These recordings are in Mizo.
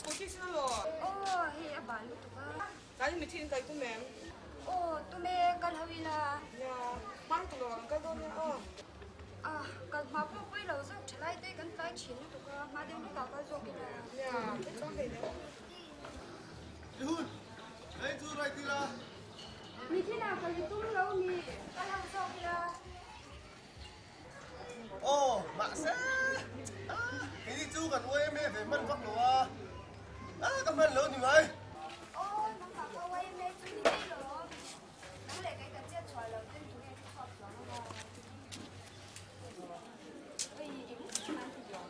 Scooty sin alaw? Aw, hei a ban lutuk a. Tlai in mithi in kal tum em? Aw, tum e, kal ho ila. Nia, hma lutuk lo ang kal dawn nia aw. Ah, kal hma pawh pawi lo zawk tha lai te kan tlai thin lutuk a, hma deuh hlekah kal zawk ila. Nia, ka chuang hlei nem. I hun, hei chu right ila. Mithi lah kal i tum lo mi, kal ho zawk ila. Aw, mahse, ah, keini chu kan YMA ve hman vak lo a, ah, ka hman lo ni mai. Aw, nangmah kha YMA chu ni ngei lo. Nang leh kei kan chet chhuah lo ten tunge ka chhuak chuang anga. Oi, i mu chu an ti duang.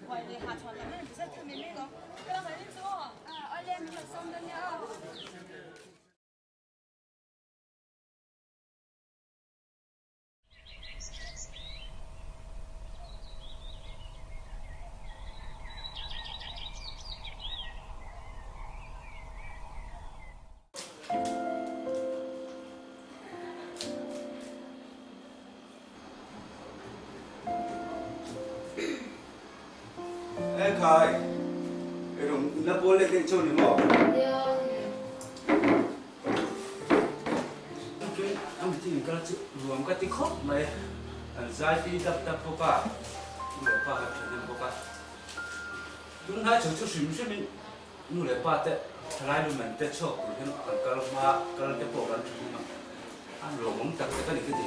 Uai leh ha chhuan tam em ti zet kha mi mai lo. Ka la ngaih chu aw. Ah, awle min lo sawm dawn nia aw. E khai, e rong la pawl leh daih chu ni maw? A meeting kal chu nuam ka ti khawp mai, an zai pi dap dap bawk a, nu leh pa kan thahnem bawk a. Tunhnai chho chu hrim hrimin nu leh pa te thalai lumen te chhuak tur hian an kal hma kal te pawh kan thahnem a, an lawmawm tak tak a ni ka ti.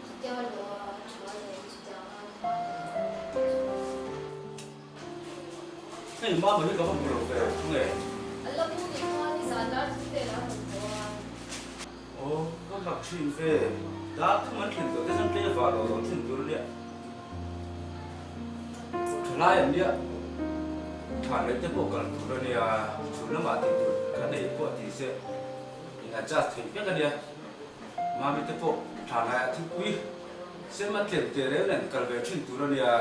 Chutia lo a tha leh chutiang a hma leh a ni chu. Hei mama hi ka va hmu lo ve thung e. A la mu ni kha nizan dar thum velah a rawn haw a. Aw ka mak thin ve, dar thum an thlen tawh te chuan tlei vah lo lo thin tur ania. Thalai an nia, tha leh te pawh kal tur ania, chhun lamah tih tur ka nei pawh ti se in adjust theih vek ania. Mami te pawh tha laiah thupui sem a tlem teh reng nen kal ve thin tur ania.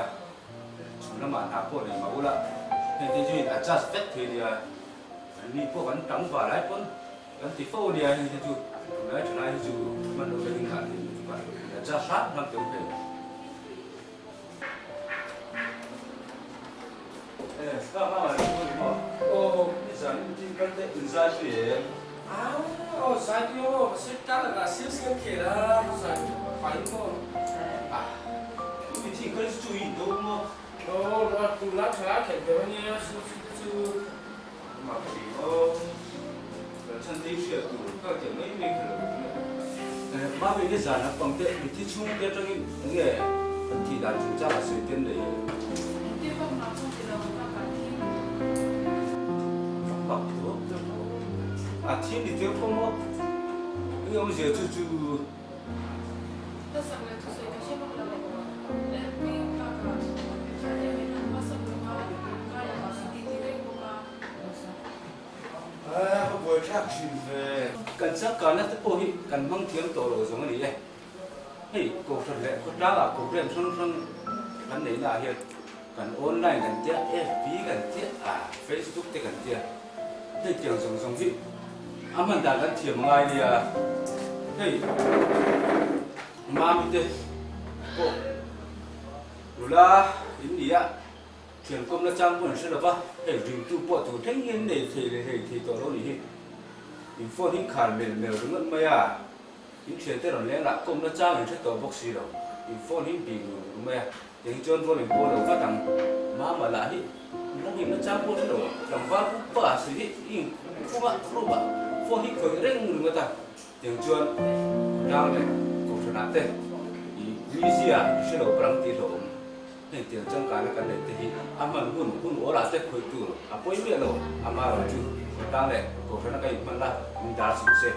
Chhun lamah hna pawh nei mah ula, heng te chu in adjust vek thei nia, an ni pawh kan tang va lai pawn kan ti fo nia, heng te chu tunlai tha lai hi chu hman loh vek in nghah thei lutuk a, in adjust hram hram teuh thei. Eh, ska ma ma ni maw? Aw, nizan in team kal teh in zai pui em? Ah, aw zai pui aw, mahse ka lakah sir siam khel a, zai pai maw? Ah, mi thi kal chu i do maw? Aw, la tu la tha khelh deuh ania, sir chu te chu. Mah ka ti maw? Kal chhan te i hriat tur, kal teh mai mai kha lo ni a. Eh, mami nizan a pang teh, mithi chhung te atangin enge an thih dan chungchang a sawi ten nei e? Engtin vak mah pawh ti lo, ka kal thim. Vak vak tho a thim ni teu pawh maw? Enge awmzia chu chu? Ka sak leh thusawi ka hre vak lo. LP bakah tha deuhin an hmasak lo a, kar lakah ka titi reng bawk a. A va buaithlak thin ve. Kan changkanna te pawh hi kan hmang thiam tawh lo zawng a ni e. Hei Kohhran leh khawtlangah program hrang hrang kan neihna ah hian kan online kan tia, FB kan tia, Facebook te kan tia. Hei tiang zawng zawng hi a hman dan kan thiam angai nia. Hei Mami te pawh nula in ni a, thian kawmna chang pawh an hre lo va, hei ringtu pawh tur thleng hian nei thei leh hlei thei tawh lo ni hi. In phone hi khar mel mel ringawt mai a. In thiante rawn leng lah kawmna chang in hre tawh bawk si lo. In phone hi bik ngur ngur mai a, tiang chuan rual in pawl lo vat ang. Mama lah hi nula hlimna chang pawh hre lo, tlangval upa si hi i inkhung a, room ah phone hi khawih reng ringawt a, tiang chuan khawtlang leh kohhranah te i mizia i hre lo parang tih hlauhawm. Heng tiang changkana kan neih te hi a hman hun hun awlah te khawih tur a pawi miah lo, amaherawh chu khawtlang leh kohhrana ka inhman la min dar suh se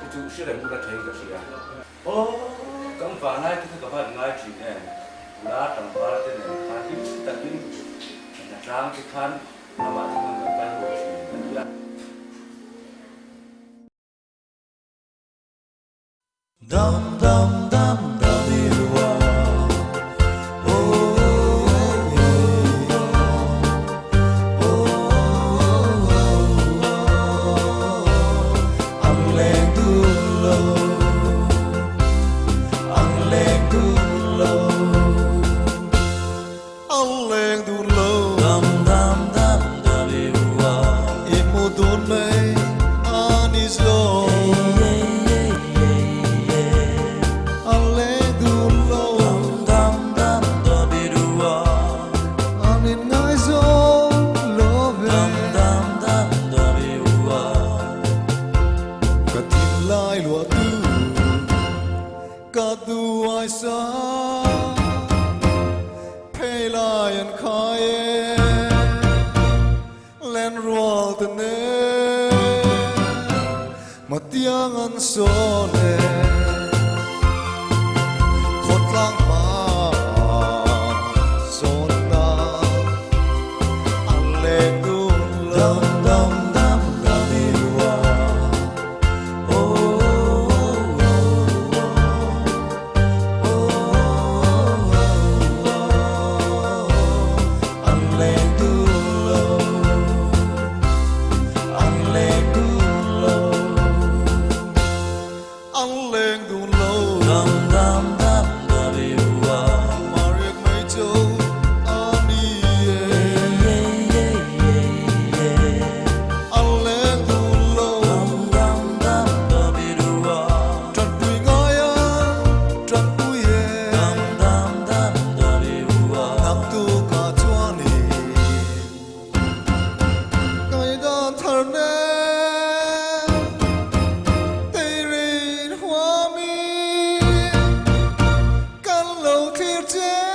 chu chu hre reng ula thain ka hria. Aw kan vanlai te kha ka van ngai thin em, nula tlangval te nen khan hlim takin hnatlang te khan ramah te khan kan kal ho thin a nia. Dam dam dam dam i rua Oh oh oh oh Ang leng dun lo Ang leng dun lo Ang leng dun. Phei lai an khai e, len rual te nen Matiang an sawn e, khawtlang hma zawn nan an leng dun lo. Dam dam dam dam i ua, oh oh oh oh an leng dun lo, an leng dun lo, an leng dun lo. Dam dam dam dam i ua, Mariak mai chu a ni e, an leng dun lo. Dam dam dam dam i ua, Tanpui ngai a, tanpui e. Dam dam dam dam i ua, Naktukah chuanin Kaidan thar nen Teirin huamin kan lo thlir che.